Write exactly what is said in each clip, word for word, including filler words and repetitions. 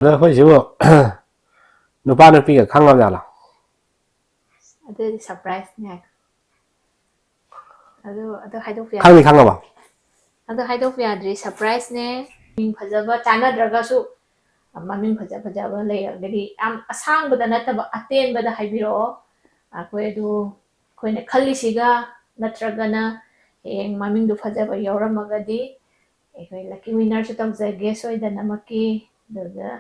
ꯑꯗꯣ ꯑꯩꯈꯣꯏꯁꯤꯕꯨ ꯅꯨꯄꯥ ꯅꯨꯄꯤꯒ ꯈꯪꯉꯕ ꯖꯥꯠꯂꯣ? ꯑꯗꯨꯗꯤ ꯁꯔꯄ꯭ꯔꯥꯏꯖꯅꯦ꯫ ꯑꯗꯨ ꯑꯗꯨ ꯍꯥꯏꯗꯣꯛꯄ ꯌꯥꯗꯦ꯫ ꯈꯪꯗꯤ ꯈꯪꯉꯕ? ꯑꯗꯨ ꯍꯥꯏꯗꯣꯛꯄ ꯌꯥꯗ꯭ꯔꯤ, ꯁꯔꯄ꯭ꯔꯥꯏꯖꯅꯦ꯫ ꯃꯤꯡ ꯐꯖꯕ ꯆꯥꯟꯅꯗ꯭ꯔꯒꯁꯨ, ꯃꯃꯤꯡ ꯐꯖ ꯐꯖꯕ ꯂꯩꯔꯒꯗꯤ ꯌꯥꯝ ꯑꯁꯥꯡꯕꯗ ꯅꯠꯇꯕ ꯑꯇꯦꯟꯕꯗ ꯍꯥꯏꯕꯤꯔꯛꯑꯣ꯫ ꯑꯩꯈꯣꯏ ꯑꯗꯨ ꯑꯩꯈꯣꯏꯅ ꯈꯜꯂꯤꯁꯤꯒ ꯅꯠꯇ꯭ꯔꯒꯅ ꯍꯌꯦꯡ ꯃꯃꯤꯡꯗꯣ ꯐꯖꯕ ꯌꯥꯎꯔꯝꯃꯒꯗꯤ ꯑꯩꯈꯣꯏ ꯂꯛꯀꯤ ꯋꯤꯟꯅꯔꯁꯨ ꯇꯧꯖꯒꯦ ꯁꯣꯏꯗꯅꯃꯛꯀꯤ꯫ ꯑꯗꯨꯒ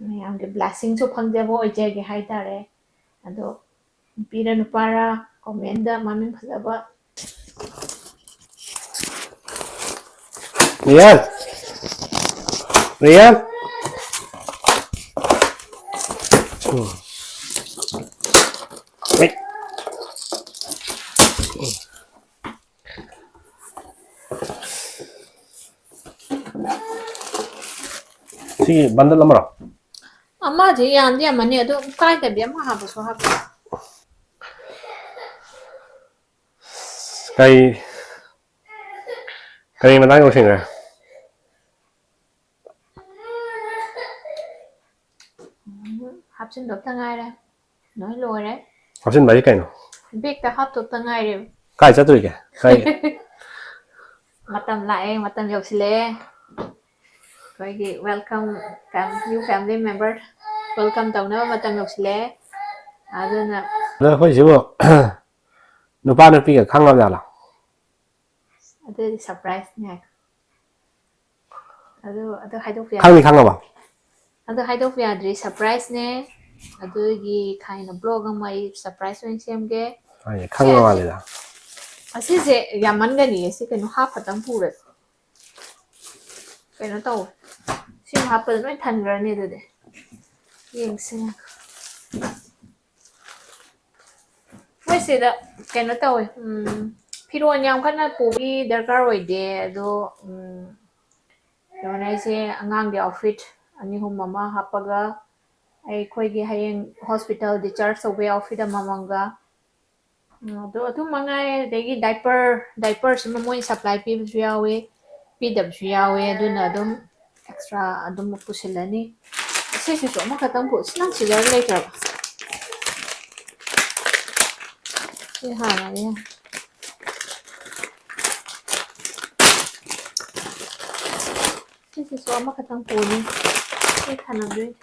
ꯃꯌꯥꯝꯒꯤ ꯕ꯭ꯂꯦꯁꯤꯡꯁꯨ ꯐꯪꯖꯕ ꯑꯣꯏꯖꯒꯦ ꯍꯥꯏꯇꯥꯔꯦ꯫ ꯑꯗꯣ ꯅꯨꯄꯤꯔ ꯅꯨꯄꯥꯔ ꯀꯣꯃꯦꯟꯗ ꯃꯃꯤꯡ ꯐꯖꯕ꯫ ꯔꯤꯌꯥꯟ! ꯔꯤꯌꯥꯟ! ꯎꯝ꯫ ꯍꯣꯏ꯫ ꯁꯤ ꯕꯟꯗꯜ ꯑꯃꯔꯣ? ꯑꯃꯁꯦ ꯌꯥꯝꯗꯤ ꯌꯥꯝꯃꯅꯤ, ꯑꯗꯣ ꯀꯥꯏꯗꯕꯤ ꯑꯃ ꯍꯥꯞꯄꯁꯨ ꯍꯥꯞꯄ꯫ ꯀꯩ, ꯀꯔꯤ ꯃꯇꯥꯡ ꯌꯧꯁꯤꯟꯈ꯭ꯔꯦ? ꯎꯝ, ꯍꯥꯞꯆꯤꯟꯗꯧꯇ ꯉꯥꯏꯔꯦ꯫ ꯂꯣꯏ ꯂꯣꯏꯔꯦ꯫ ꯍꯥꯞꯆꯤꯟꯕ ꯍꯥꯏꯁꯦ ꯀꯩꯅꯣ? ꯕꯦꯛꯇ ꯍꯥꯞꯇꯧꯇ ꯉꯥꯏꯔꯦ꯫ ꯀꯥꯏ ꯆꯠꯇꯣꯔꯤꯒꯦ? ꯀꯥꯏ? ꯃꯇꯝ ꯂꯥꯛꯑꯦ, ꯃꯇꯝ ꯌꯧꯁꯤꯜꯂꯛꯑꯦ꯫ ꯑꯩꯈꯣꯏꯒꯤ welcome, fam-, new family member welcome ꯇꯧꯅꯕ ꯃꯇꯝ ꯌꯧꯁꯤꯜꯂꯛꯑꯦ꯫ ꯑꯗꯨꯅ ꯑꯗꯣ ꯑꯩꯈꯣꯏꯁꯤꯕꯨ ꯅꯨꯄꯥ ꯅꯨꯄꯤꯒ ꯈꯪꯉꯕ ꯖꯥꯠꯂꯣ? ꯑꯗꯨꯗꯤ ꯁꯔꯄ꯭ꯔꯥꯏꯖꯅꯦ꯫ ꯑꯗꯨ, ꯑꯗꯨ ꯍꯥꯏꯗꯣꯛꯄ ꯌꯥꯗ꯭ꯔꯤ꯫ ꯈꯪꯗꯤ ꯈꯪꯉꯕ? ꯑꯗꯨ ꯍꯥꯏꯗꯣꯛꯄ ꯌꯥꯗ꯭ꯔꯤ, ꯁꯔꯄ꯭ꯔꯥꯏꯖꯅꯦ꯫ ꯑꯗꯨꯒꯤ ꯊꯥꯏꯅ ꯕ꯭ꯂꯣꯒ ꯑꯃ ꯑꯩ ꯁꯔꯄ꯭ꯔꯥꯏꯖ ꯑꯣꯏꯅ ꯁꯦꯝꯒꯦ꯫ ꯍꯣꯏꯅꯦ, ꯈꯪꯕ ꯁꯦ, ꯃꯥꯜꯂꯤꯗ꯫ ꯑꯁꯤꯁꯦ ꯌꯥꯝꯃꯟꯒꯅꯤꯌꯦ, ꯁꯤ ꯀꯩꯅꯣ ꯍꯥꯞ ꯈꯛꯇꯪ ꯄꯨꯔꯁꯦ꯫ ꯀꯩꯅꯣ ꯇꯧꯋꯦ, ꯁꯤ ꯍꯥꯞꯄꯗ ꯂꯣꯏ ꯊꯟꯈ꯭ꯔꯅꯤ ꯑꯗꯨꯗꯤ꯫ ꯌꯦꯡꯁꯦ꯫ ꯃꯣꯏꯁꯤꯗ ꯀꯩꯅꯣ ꯇꯧꯋꯦ, ꯎꯝ, ꯐꯤꯔꯣꯟ ꯌꯥꯝ ꯀꯟꯅ ꯄꯨꯕꯒꯤ ꯗꯔꯀꯥꯔ ꯑꯣꯏꯗꯦ, ꯑꯗꯣ, ꯎꯝ, ꯀꯩꯅꯣꯅꯦ, ꯑꯩꯁꯦ ꯑꯉꯥꯡꯒꯤ ꯑꯥꯎꯠꯐꯤꯠ ꯑꯅꯤ ꯑꯍꯨꯝ ꯑꯃ ꯍꯥꯞꯄꯒ, ꯑꯩꯈꯣꯏꯒꯤ ꯍꯌꯦꯡ ꯍꯣꯁꯄꯤꯇꯥꯜ ꯗꯤꯆꯥꯔꯖ ꯇꯧꯕꯒꯤ ꯑꯥꯎꯠꯐꯤꯠ ꯑꯃꯃꯝꯒ, ꯎꯝ, ꯑꯗꯣ ꯑꯗꯨꯝ ꯃꯉꯥꯏ꯫ ꯑꯗꯒꯤ ꯗꯥꯏꯄꯔ, ꯗꯥꯏꯄꯔꯁꯤꯃ ꯃꯣꯏ ꯁꯄ꯭ꯂꯥꯏ ꯄꯤꯕꯁꯨ ꯌꯥꯎꯋꯤ, ꯄꯤꯗꯕꯁꯨ ꯌꯥꯎꯋꯤ꯫ ꯑꯗꯨꯅ ꯑꯗꯨꯝ ꯑꯦꯛꯁꯇ꯭ꯔꯥ ꯑꯗꯨꯝ ꯄꯨꯁꯤꯜꯂꯅꯤ꯫ ꯁꯤꯁꯤꯁꯨ ꯑꯃꯈꯛꯇꯪ ꯄꯨ-, ꯁꯤ ꯅꯪ ꯁꯤꯖꯔ ꯂꯩꯇ꯭ꯔꯕ? ꯁꯤ ꯍꯥꯟꯅ ꯌꯦꯡ-, ꯁꯤꯁꯤꯁꯨ ꯑꯃꯈꯛꯇꯪ ꯄꯨꯅꯤ꯫ ꯁꯤ ꯊꯥꯅꯕꯗꯣꯏꯅꯤ꯫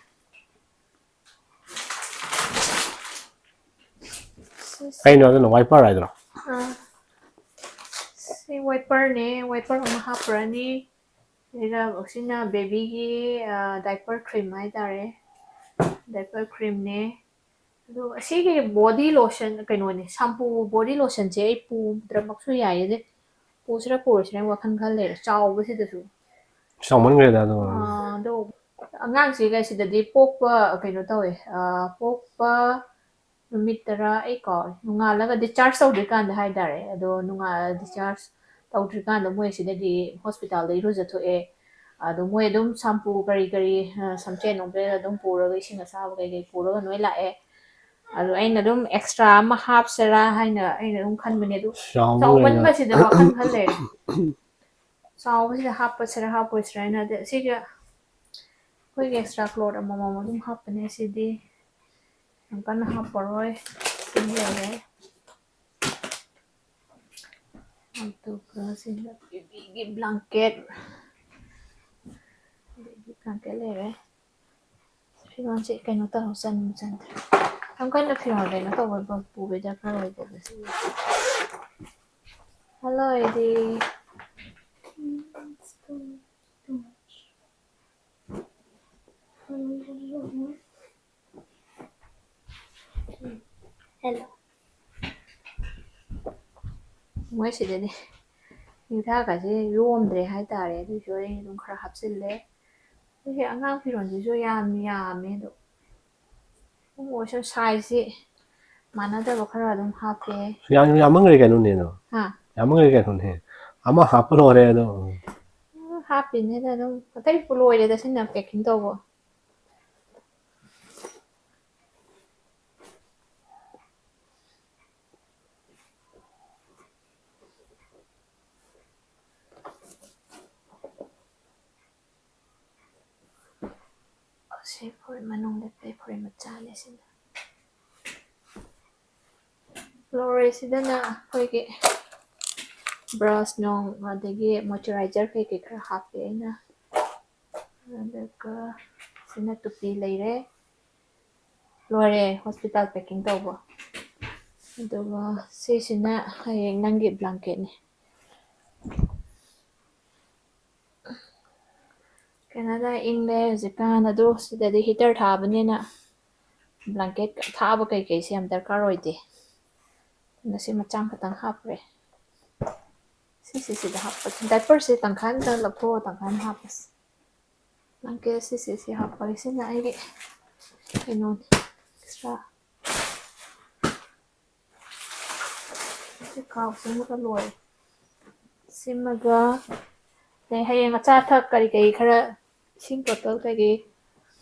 ꯁꯤ-, ꯀꯩꯅꯣ ꯑꯗꯨꯅ? ꯋꯥꯏꯄꯔ ꯍꯥꯏꯗ꯭ꯔꯣ? ꯑꯥ꯫ ꯁꯤ ꯋꯥꯏꯄꯔꯅꯦ, ꯋꯥꯏꯄꯔ ꯑꯃ ꯍꯥꯞꯄꯨꯔꯅꯤ꯫ ꯑꯗꯨꯒ ꯁꯤꯅ ꯕꯦꯕꯤꯒꯤ, ꯑ, ꯗꯥꯏꯄꯔ ꯀ꯭ꯔꯤꯝ ꯍꯥꯏꯇꯥꯔꯦ꯫ ꯗꯥꯏꯄꯔ ꯀ꯭ꯔꯤꯝꯅꯦ꯫ ꯑꯗꯨꯒ ꯑꯁꯤꯒꯤ ꯕꯣꯗꯤ ꯂꯣꯁꯟ, ꯀꯩꯅꯣꯅꯦ, ꯁꯥꯝꯄꯨ ꯕꯣꯗꯤ ꯂꯣꯁꯟꯁꯦ ꯑꯩ ꯄꯨꯗ꯭ꯔꯃꯛꯁꯨ ꯌꯥꯏꯌꯦ꯫ ꯑꯗꯩ ꯄꯨꯁꯤꯔꯥ ꯄꯨꯔꯣꯏꯁꯤꯔꯥ ꯋꯥꯈꯜ ꯈꯜ ꯂꯩꯔꯦ, ꯆꯥꯎꯕꯁꯤꯗꯁꯨ꯫ ꯆꯥꯎꯃꯟꯈ꯭ꯔꯦꯗ ꯑꯗꯨ꯫ ꯑ, ꯑꯗꯣ ꯑꯉꯥꯡꯁꯤꯒ ꯁꯤꯗꯗꯤ ꯄꯣꯛꯄ ꯀꯩꯅꯣ ꯇꯧꯋꯦ, ꯑ, ꯄꯣꯛꯄ ꯅꯨꯃꯤꯠ ꯇꯔꯥ, ꯑꯩ ꯀꯥꯎꯔꯦ, ꯅꯣꯡꯉꯥꯜꯂꯒ discharge ꯇꯧꯗ꯭ꯔꯤꯀꯥꯟꯗ ꯍꯥꯏꯇꯥꯔꯦ꯫ ꯑꯗꯣ ꯅꯣꯡꯉꯥꯜ-, discharge ꯇꯧꯗ꯭ꯔꯤꯀꯥꯟꯗ ꯃꯣꯏ ꯁꯤꯗꯗꯤ ꯍꯣꯁꯄꯤꯇꯥꯜꯗ ꯏꯔꯨꯖꯊꯣꯛꯑꯦ꯫ ꯑꯗꯣ ꯃꯣꯏ ꯑꯗꯨꯝ ꯁꯥꯝꯄꯨ ꯀꯔꯤ ꯀꯔꯤ, ꯑ, ꯁꯝꯆꯦꯠ ꯅꯨꯡꯆꯦꯠ ꯑꯗꯨꯝ ꯄꯨꯔꯒ, ꯏꯁꯤꯡ ꯑꯁꯥꯕ ꯀꯩꯀꯩ ꯄꯨꯔꯒ ꯂꯣꯏ ꯂꯥꯛꯑꯦ꯫ ꯑꯗꯣ ꯑꯩꯅ ꯑꯗꯨꯝ ꯑꯦꯛꯁꯇ꯭ꯔꯥ ꯑꯃ ꯍꯥꯞꯁꯤꯔꯥ ꯍꯥꯏꯅ ꯑꯩꯅ ꯑꯗꯨꯝ ꯈꯟꯕꯅꯦ꯫ ꯑꯗꯨ ꯆꯥꯎꯃꯟꯈ꯭ꯔꯦꯗ꯫ ꯆꯥꯎꯃꯟꯕꯁꯤꯗ ꯋꯥꯈꯜ ꯈꯜ ꯂꯩꯔꯦ꯫ ꯆꯥꯎꯕꯁꯤꯗ ꯍꯥꯞꯄꯁꯤꯔꯥ ꯍꯥꯞꯄꯣꯏꯁꯤꯔꯥ ꯍꯥꯏꯅ꯫ ꯑꯗ ꯁꯤꯒ ꯑꯩꯈꯣꯏꯒꯤ ꯑꯦꯛꯁꯇ꯭ꯔꯥ ꯀ꯭ꯂꯣꯠ ꯑꯃꯃꯝ ꯑꯗꯨꯝ ꯍꯥꯞꯄꯅꯦ꯫ ꯁꯤꯗꯤ ꯌꯥꯝ ꯀꯟꯅ ꯍꯥꯞꯄꯔꯣꯏ꯫ ꯁꯤ ꯂꯩꯔꯦ꯫ ꯑꯗꯨꯒ ꯁꯤꯅ ꯕꯦꯕꯤꯒꯤ ꯕ꯭ꯂꯥꯡꯀꯦꯠ꯫ ꯕꯦꯕꯤ ꯕ꯭ꯂꯥꯡꯀꯦꯠ ꯂꯩꯔꯦ꯫ ꯐꯤꯔꯣꯟꯁꯦ ꯀꯩꯅꯣ ꯇꯧꯔ ꯆꯟꯕ ꯆꯟꯗ꯭ꯔꯦ꯫ ꯌꯥꯝ ꯀꯟꯅ ꯐꯤꯔꯣꯟ ꯀꯩꯅꯣ ꯇꯧꯕ ꯄꯨꯕꯩ ꯗꯔꯀꯥꯔ ꯑꯣꯏꯗꯦꯗ꯫ ꯍꯜꯂꯣ, ꯑꯩꯗꯤ꯫ ꯍꯦꯜꯂꯣ꯫ ꯃꯣꯏ ꯁꯤꯗꯗꯤ ꯍꯤꯊꯥꯡꯒꯁꯦ ꯌꯣꯝꯗ꯭ꯔꯦ ꯍꯥꯏꯇꯥꯔꯦ, ꯑꯗꯨꯏꯁꯨ ꯑꯩ ꯑꯗꯨꯝ ꯈꯔ ꯍꯥꯞꯆꯤꯜꯂꯦ꯫ ꯑꯩꯒꯤ ꯑꯉꯥꯡ ꯐꯤꯔꯣꯟꯁꯤꯁꯨ ꯌꯥꯝ ꯌꯥꯝꯃꯦ, ꯑꯗꯣ ꯑꯗꯨꯝ ꯑꯣꯏꯔꯁꯨ ꯁꯥꯏꯖꯁꯤ ꯃꯥꯟꯅꯗꯕ ꯈꯔ ꯑꯗꯨꯝ ꯍꯥꯞꯄꯦ꯫ ꯌꯥꯝ ꯌꯥꯝꯃꯟꯈ꯭ꯔꯦ ꯀꯩꯅꯣꯅꯦ ꯑꯗꯣ꯫ ꯍꯥ? ꯌꯥꯝꯃꯟꯈ꯭ꯔꯦ ꯀꯩꯅꯣꯅꯦ꯫ ꯑꯃ ꯍꯥꯞꯄ ꯂꯣꯏꯔꯦ ꯑꯗꯣ꯫ ꯎꯝ, ꯍꯥꯞꯄꯤꯅꯦꯗ ꯑꯗꯨꯝ꯫ ꯑꯇꯩ ꯂꯣꯏꯔꯦꯗ ꯁꯤꯅ packing ꯇꯧꯕ꯫ ꯁꯤ ꯐꯨꯔꯤꯠ ꯃꯅꯨꯡꯗ ꯂꯩ, ꯐꯨꯔꯤꯠ ꯃꯆꯥꯅꯦ ꯁꯤꯅ꯫ ꯂꯣꯏꯔꯦ꯫ ꯁꯤꯗꯅ ꯑꯩꯈꯣꯏꯒꯤ ꯕ꯭ꯔꯁ ꯅꯨꯡ ꯑꯗꯒꯤ ꯃꯣꯏꯆꯔꯥꯏꯖꯔ ꯀꯩꯀꯩ ꯈꯔ ꯍꯥꯞꯄꯦ ꯑꯩꯅ꯫ ꯑꯗꯨꯒ ꯁꯤꯅ ꯇꯨꯄꯤ ꯂꯩꯔꯦ꯫ ꯂꯣꯏꯔꯦ ꯍꯣꯁꯄꯤꯇꯥꯜ ꯄꯦꯀꯤꯡ ꯇꯧꯕ꯫ ꯑꯗꯨꯒ ꯁꯤꯁꯤꯅ ꯍꯌꯦꯡ ꯅꯪꯒꯤ ꯕ꯭ꯂꯥꯡꯀꯦꯠꯅꯤ꯫ ꯀꯦꯅꯥꯗꯥ ꯏꯪꯂꯦ ꯍꯧꯖꯤꯛꯀꯥꯟ꯫ ꯑꯗꯣ ꯁꯤꯗꯗꯤ ꯍꯤꯇꯔ ꯊꯥꯕꯅꯤꯅ ꯕ꯭ꯂꯥꯡꯀꯦꯠ ꯊꯥꯕ ꯀꯩꯀꯩꯁꯦ ꯌꯥꯝ ꯗꯔꯀꯥꯔ ꯑꯣꯏꯗꯦ꯫ ꯑꯗꯨꯅ ꯁꯤ ꯃꯆꯥ ꯈꯛꯇꯪ ꯍꯥꯞꯄꯦ꯫ ꯁꯤꯁꯤ ꯁꯤꯗ ꯍꯥꯞꯄꯁꯤ꯫ ꯗꯥꯏꯄꯔꯁꯦ ꯇꯪꯈꯥꯏ ꯑꯃꯇꯪ ꯂꯧꯊꯣꯛꯑ ꯇꯪꯈꯥꯏ ꯑꯃ ꯍꯥꯞꯄꯁꯤ꯫ ꯕ꯭ꯂꯥꯡꯀꯦꯠ ꯁꯤꯁꯦ ꯁꯤ ꯍꯥꯞꯄꯒꯦ꯫ ꯁꯤꯅ ꯑꯩꯒꯤ ꯀꯩꯅꯣꯅꯤ, ꯑꯦꯛꯁꯇ꯭ꯔꯥ꯫ ꯁꯤ ꯈꯥꯎꯁꯤꯃꯒ ꯂꯣꯏꯔꯦ꯫ ꯁꯤꯃꯒ, ꯑꯗꯩ ꯍꯌꯦꯡ ꯑꯆꯥ ꯑꯊꯛ ꯀꯔꯤ ꯀꯔꯤ ꯈꯔ, ꯏꯁꯤꯡ ꯕꯣꯇꯜ ꯀꯩꯀꯩ,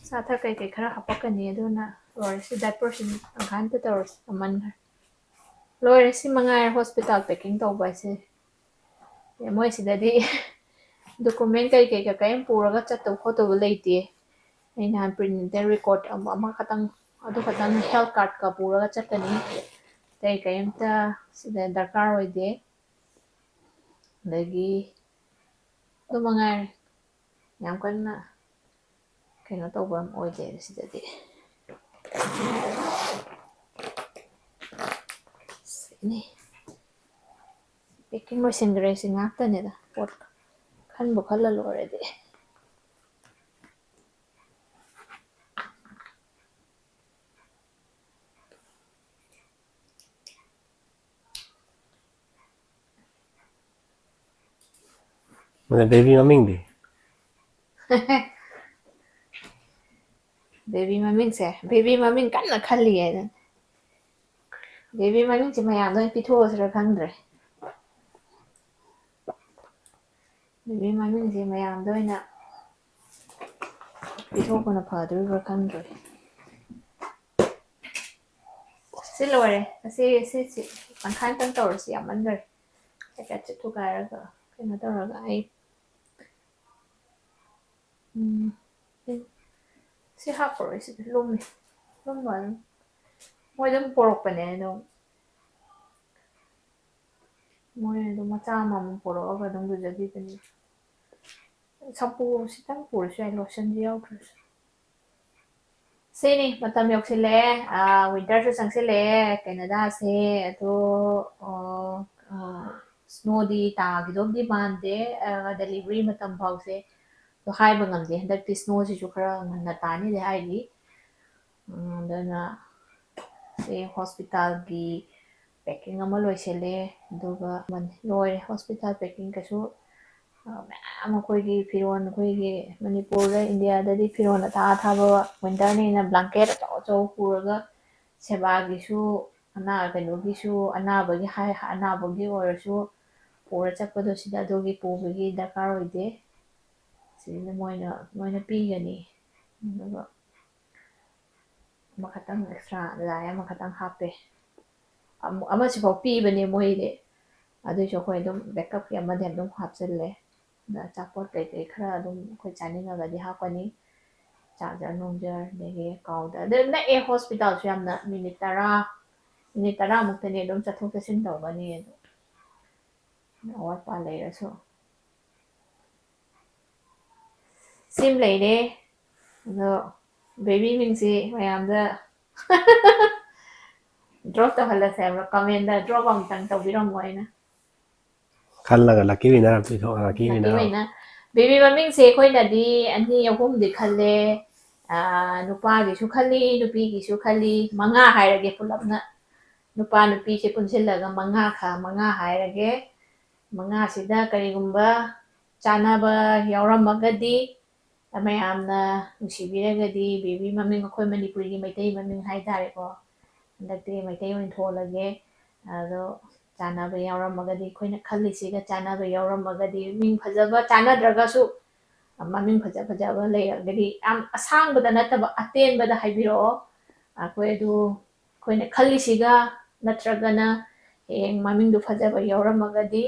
ꯑꯆꯥ ꯑꯊꯛ ꯀꯩꯀꯩ ꯈꯔ ꯍꯥꯄꯛꯀꯅꯤ꯫ ꯑꯗꯨꯅ ꯂꯣꯏꯔꯦ꯫ ꯁꯤ ꯗꯥꯏꯄꯔꯁꯤ ꯇꯪꯈꯥꯏ ꯑꯝꯇ ꯇꯧꯔꯁꯤ, ꯌꯥꯝꯃꯟꯈ꯭ꯔꯦ꯫ ꯂꯣꯏꯔꯦ꯫ ꯁꯤ ꯃꯉꯥꯏꯔꯦ ꯍꯣꯁꯄꯤꯇꯥꯜ ꯄꯦꯀꯤꯡ ꯇꯧꯕ ꯍꯥꯏꯁꯦ꯫ ꯑꯦ, ꯃꯣꯏ ꯁꯤꯗꯗꯤ ꯗꯣꯀꯨꯃꯦꯟ ꯀꯩ ꯀꯩꯒ ꯀꯔꯤꯝ ꯄꯨꯔꯒ ꯆꯠꯇꯧ ꯈꯣꯠꯇꯧꯕ ꯂꯩꯇꯦ꯫ ꯑꯩ ꯅꯍꯥꯟ ꯄ꯭ꯔꯤꯟꯇꯦꯠ ꯔꯦꯀꯣꯔꯠ ꯑꯃ, ꯑꯃꯈꯛꯇꯪ, ꯑꯗꯨ ꯈꯛꯇꯪ ꯍꯦꯜꯊ ꯀꯥꯔꯠꯀ ꯄꯨꯔꯒ ꯆꯠꯀꯅꯤ꯫ ꯑꯇꯩ ꯀꯔꯤꯝꯇ ꯁꯤꯗ ꯗꯔꯀꯥꯔ ꯑꯣꯏꯗꯦ꯫ ꯑꯗꯒꯤ ꯑꯗꯨ ꯃꯉꯥꯏꯔꯦ꯫ ꯌꯥꯝ ꯀꯟꯅ ꯀꯩꯅꯣ ꯇꯧꯕ ꯑꯃ ꯑꯣꯏꯗꯦ ꯁꯤꯗꯗꯤ꯫ ꯁꯤꯅꯤ꯫ ꯄꯦꯀꯤꯡ ꯂꯣꯏꯁꯤꯟꯈ꯭ꯔꯦ꯫ ꯁꯤ ꯉꯥꯛꯇꯅꯤꯗ ꯄꯣꯠ ꯈꯟꯕꯨ ꯈꯜꯂ ꯂꯣꯏꯔꯗꯤ꯫ ꯃꯗ ꯕꯦꯕꯤ ꯃꯃꯤꯡꯗꯤ? ꯕꯦꯕꯤ ꯃꯃꯤꯡꯁꯦ, ꯕꯦꯕꯤ ꯃꯃꯤꯡ ꯀꯟꯅ ꯈꯜꯂꯤ ꯍꯥꯏꯅ꯫ ꯕꯦꯕꯤ ꯃꯃꯤꯡꯁꯦ ꯃꯌꯥꯝꯗ ꯑꯣꯏꯅ ꯄꯤꯊꯣꯛꯑꯁꯤꯔ ꯈꯪꯗ꯭ꯔꯦ꯫ ꯕꯦꯕꯤ ꯃꯃꯤꯡꯁꯦ ꯃꯌꯥꯝꯗ ꯑꯣꯏꯅ ꯄꯤꯊꯣꯛꯄꯅ ꯐꯗꯣꯔꯤꯕ꯭ꯔꯥ ꯈꯪꯗ꯭ꯔꯦ꯫ ꯁꯤ ꯂꯣꯏꯔꯦ꯫ ꯑꯁꯤ, ꯁꯤ, ꯁꯤ ꯇꯪꯈꯥꯏ ꯑꯝꯇꯪ ꯇꯧꯔꯁꯤ, ꯌꯥꯝꯃꯟꯈ꯭ꯔꯦ꯫ ꯍꯥꯏꯐꯦꯠ ꯊꯨꯒꯥꯏꯔꯒ ꯀꯩꯅꯣ ꯇꯧꯔꯒ ꯑꯩ, ꯎꯝ, ꯁꯤ ꯍꯥꯞꯄꯔꯣꯏ, ꯁꯤꯗꯤ ꯂꯨꯝꯃꯤ꯫ ꯂꯨꯝꯕ ꯑꯗꯨꯝ꯫ ꯃꯣꯏ ꯑꯗꯨꯝ ꯄꯣꯔꯛꯄꯅꯦ ꯑꯗꯨꯝ꯫ ꯃꯣꯏ ꯑꯗꯨꯝ ꯃꯆꯥ ꯑꯃꯃꯝ ꯄꯣꯔꯛꯑꯒ ꯑꯗꯨꯝ ꯂꯨꯖꯕꯤꯕꯅꯤ꯫ ꯁꯝꯄꯨ ꯁꯤꯇꯪ ꯄꯨꯔꯁꯨ ꯌꯥꯏ, ꯂꯣꯁꯟꯁꯨ ꯌꯥꯎꯗ꯭ꯔꯁꯨ꯫ ꯁꯤꯅꯤ, ꯃꯇꯝ ꯌꯧꯁꯤꯜꯂꯛꯑꯦ꯫ ꯑꯥ, ꯋꯤꯟꯇꯔꯁꯨ ꯆꯪꯁꯤꯜꯂꯛꯑꯦ꯫ ꯀꯦꯅꯗꯥꯁꯦ ꯑꯗꯣ, ꯑꯥ, ꯑꯥ, ꯁ꯭ꯅꯣꯗꯤ ꯇꯥꯈꯤꯗꯧꯗꯤ ꯃꯥꯟꯗꯦ꯫ ꯑꯥ, ꯗꯦꯂꯤꯚꯔꯤ ꯃꯇꯝ ꯐꯥꯎꯁꯦ ꯑꯗꯣ ꯍꯥꯏꯕ ꯉꯝꯗꯦ꯫ ꯍꯟꯗꯛꯇꯤ ꯁ꯭ꯅꯣꯁꯤꯁꯨ ꯈꯔ ꯉꯟꯅ ꯇꯥꯅꯤꯗꯤ ꯍꯥꯏꯔꯤ꯫ ꯎꯝ, ꯑꯗꯨꯅ ꯁꯤ ꯍꯣꯁꯄꯤꯇꯥꯜꯒꯤ ꯄꯦꯀꯤꯡ ꯑꯃ ꯂꯣꯏꯁꯤꯜꯂꯦ꯫ ꯑꯗꯨꯒ ꯂꯣꯏꯔꯦ ꯍꯣꯁꯄꯤꯇꯥꯜ ꯄꯦꯀꯤꯡ꯫ ꯀꯩꯁꯨ, ꯑ, ꯃꯌꯥꯝ ꯑꯩꯈꯣꯏꯒꯤ ꯐꯤꯔꯣꯜ, ꯑꯩꯈꯣꯏꯒꯤ ꯃꯅꯤꯄꯨꯔꯗ, ꯏꯟꯗꯤꯌꯥꯗꯗꯤ ꯐꯤꯔꯣꯜ ꯑꯊꯥ ꯑꯊꯥꯕ ꯋꯤꯟꯇꯔꯅꯦꯅ ꯕ꯭ꯂꯥꯡꯀꯦꯠ ꯑꯆꯧ ꯑꯆꯧꯕ ꯄꯨꯔꯒ ꯁꯦꯕꯥꯒꯤꯁꯨ, ꯑꯅꯥ-, ꯀꯩꯅꯣꯒꯤꯁꯨ, ꯑꯅꯥꯕꯒꯤ ꯍꯥꯏ-, ꯑꯅꯥꯕꯒꯤ ꯑꯣꯏꯔꯁꯨ ꯄꯨꯔ ꯆꯠꯄꯗꯣ ꯁꯤꯗ ꯑꯗꯨꯒꯤ ꯄꯨꯕꯒꯤ ꯗꯔꯀꯥꯔ ꯑꯣꯏꯗꯦ꯫ ꯁꯤꯁꯤꯅ ꯃꯣꯏꯅ, ꯃꯣꯏꯅ ꯄꯤꯒꯅꯤ꯫ ꯑꯗꯨꯒ ꯑꯃꯈꯛꯇꯪ ꯑꯦꯛꯁꯇ꯭ꯔꯥ ꯂꯥꯏ ꯑꯃꯈꯛꯇꯪ ꯍꯥꯞꯄꯦ꯫ ꯑꯃ-, ꯑꯃꯁꯤꯐꯥꯎ ꯄꯤꯕꯅꯦ ꯃꯣꯏꯗꯤ꯫ ꯑꯗꯨꯏꯁꯨ ꯑꯩꯈꯣꯏ ꯑꯗꯨꯝ ꯕꯦꯛꯀꯞꯀꯤ ꯑꯃꯗꯤ ꯑꯗꯨꯝ ꯍꯥꯞꯆꯤꯜꯂꯦ꯫ ꯑꯗ ꯑꯆꯥꯄꯣꯠ ꯀꯩꯀꯩ ꯈꯔ ꯑꯗꯨꯝ ꯑꯩꯈꯣꯏ ꯆꯥꯅꯤꯡꯉꯒꯗꯤ ꯍꯥꯞꯀꯅꯤ꯫ ꯆꯥꯔꯖꯔ ꯅꯨꯡꯖꯔ, ꯑꯗꯒꯤ ꯀꯥꯎꯗ-, ꯑꯗꯨ ꯅꯛꯑꯦ ꯍꯣꯁꯄꯤꯇꯥꯜꯁꯨ ꯌꯥꯝꯅ, ꯃꯤꯅꯤꯠ ꯇꯔꯥ, ꯃꯤꯅꯤꯠ ꯇꯔꯥꯃꯨꯛꯇꯅꯤ ꯑꯗꯨꯝ ꯆꯠꯊꯣꯛ ꯆꯠꯁꯤꯟ ꯇꯧꯒꯅꯤ꯫ ꯑꯗꯨ ꯑꯋꯥꯠ ꯑꯄꯥ ꯂꯩꯔꯁꯨ꯫ ꯁꯤꯝ ꯂꯩꯔꯦ꯫ ꯑꯗꯣ ꯕꯦꯕꯤ ꯃꯤꯡꯁꯤ ꯃꯌꯥꯝꯗ ꯗ꯭ꯔꯣꯞ ꯇꯧꯍꯜꯂꯁꯦ ꯍꯥꯏꯕ꯭ꯔꯣ? ꯀꯃꯦꯟꯗ ꯗ꯭ꯔꯣꯞ ꯑꯃꯨꯛꯇꯪ ꯇꯧꯕꯤꯔꯝꯃꯣ ꯑꯩꯅ꯫ ꯈꯜꯂꯒ ꯂꯛꯀꯤ ꯋꯤꯅꯔ ꯑꯃ ꯄꯤꯊꯣꯛ, ꯂꯛꯀꯤ ꯂꯛꯀꯤ ꯋꯤꯅꯔ ꯑꯃ꯫ ꯋꯤꯅꯔ꯫ ꯕꯦꯕꯤ ꯃꯃꯤꯡꯁꯦ ꯑꯩꯈꯣꯏꯅꯗꯤ ꯑꯅꯤ ꯑꯍꯨꯝꯗꯤ ꯈꯜꯂꯦ꯫ ꯑꯥ, ꯅꯨꯄꯥꯒꯤꯁꯨ ꯈꯜꯂꯤ, ꯅꯨꯄꯤꯒꯤꯁꯨ ꯈꯜꯂꯤ, ꯃꯉꯥ ꯍꯥꯏꯔꯒꯦ ꯄꯨꯂꯞꯅ꯫ ꯅꯨꯄꯥ ꯅꯨꯄꯤꯁꯦ ꯄꯨꯟꯁꯤꯜꯂꯒ ꯃꯉꯥ ꯈ-, ꯃꯉꯥ ꯍꯥꯏꯔꯒꯦ꯫ ꯃꯉꯥꯁꯤꯗ ꯀꯔꯤꯒꯨꯝꯕ ꯆꯥꯟꯅꯕ ꯌꯥꯎꯔꯝꯃꯒꯗꯤ, ꯃꯌꯥꯝꯅ ꯅꯨꯡꯁꯤꯕꯤꯔꯒꯗꯤ, ꯕꯦꯕꯤ ꯃꯃꯤꯡ, ꯑꯩꯈꯣꯏ ꯃꯅꯤꯄꯨꯔꯤꯒꯤ ꯃꯩꯇꯩ ꯃꯃꯤꯡ ꯍꯥꯏꯇꯥꯔꯦꯀꯣ, ꯍꯟꯗꯛꯇꯤ ꯃꯩꯇꯩ ꯑꯣꯏꯅ ꯊꯣꯜꯂꯒꯦ꯫ ꯑꯗꯣ ꯆꯥꯟꯅꯕ ꯌꯥꯎꯔꯝꯃꯒꯗꯤ, ꯑꯩꯈꯣꯏꯅ ꯈꯜꯂꯤꯁꯤꯒ ꯆꯥꯟꯅꯕ ꯌꯥꯎꯔꯝꯃꯒꯗꯤ, ꯃꯤꯡ ꯐꯖꯕ ꯆꯥꯟꯅꯗ꯭ꯔꯒꯁꯨ ꯃꯃꯤꯡ ꯐꯖ ꯐꯖꯕ ꯂꯩꯔꯒꯗꯤ, ꯌꯥꯝ ꯑꯁꯥꯡꯕꯗ ꯅꯠꯇꯕ ꯑꯇꯦꯟꯕꯗ ꯍꯥꯏꯕꯤꯔꯛꯑꯣ꯫ ꯑꯩꯈꯣꯏ ꯑꯗꯨ, ꯑꯩꯈꯣꯏꯅ ꯈꯜꯂꯤꯁꯤꯒ ꯅꯠꯇ꯭ꯔꯒꯅ ꯍꯌꯦꯡ ꯃꯃꯤꯡꯗꯣ ꯐꯖꯕ ꯌꯥꯎꯔꯝꯃꯒꯗꯤ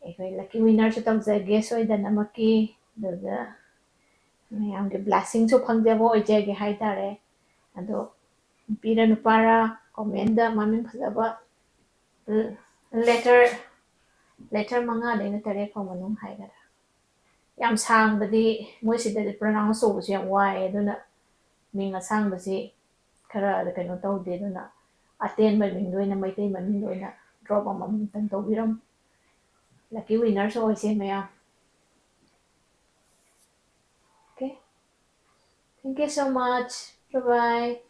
ꯑꯩꯈꯣꯏ ꯂꯛꯀꯤ ꯋꯤꯟꯅꯔꯁꯨ ꯇꯧꯖꯒꯦ ꯁꯣꯏꯗꯅꯃꯛꯀꯤ꯫ ꯑꯗꯨꯒ ꯃꯌꯥꯝꯒꯤ ꯕ꯭ꯂꯦꯁꯤꯡꯁꯨ ꯐꯪꯖꯕ ꯑꯣꯏꯖꯒꯦ ꯍꯥꯏꯇꯥꯔꯦ꯫ ꯑꯗꯣ ꯅꯨꯄꯤꯔ ꯅꯨꯄꯥꯔ ꯀꯣꯃꯦꯟꯗ ꯃꯃꯤꯡ ꯐꯖꯕ ꯂꯦꯇꯔ ꯂꯦꯇꯔ ꯃꯉꯥꯗꯩꯅ ꯇꯔꯦꯠ ꯐꯥꯎ ꯃꯅꯨꯡ ꯍꯥꯏꯒꯗ꯭ꯔꯥ? ꯌꯥꯝ ꯁꯥꯡꯕꯗꯤ ꯃꯣꯏꯁꯤꯗꯗꯤ ꯄ꯭ꯔꯣꯅꯥꯎꯟꯁ ꯇꯧꯕꯁꯨ ꯌꯥꯝ ꯋꯥꯏꯑꯦ, ꯑꯗꯨꯅ ꯃꯤꯡ ꯑꯁꯥꯡꯕꯁꯤ ꯈꯔ ꯀꯩꯅꯣ ꯇꯧꯗꯦ, ꯑꯗꯨꯅ ꯑꯇꯦꯟꯕ ꯃꯤꯡꯗ ꯑꯣꯏꯅ, ꯃꯩꯇꯩ ꯃꯃꯤꯡꯗ ꯑꯣꯏꯅ ꯗ꯭ꯔꯣꯞ ꯑꯃꯃꯝꯇꯪ ꯇꯧꯕꯤꯔꯝꯃꯨ꯫ ꯂꯛꯀꯤ ꯋꯤꯟꯅꯔꯁꯨ ꯑꯣꯏꯁꯦ ꯃꯌꯥꯝ꯫ Okay, thank you so much. Bye bye.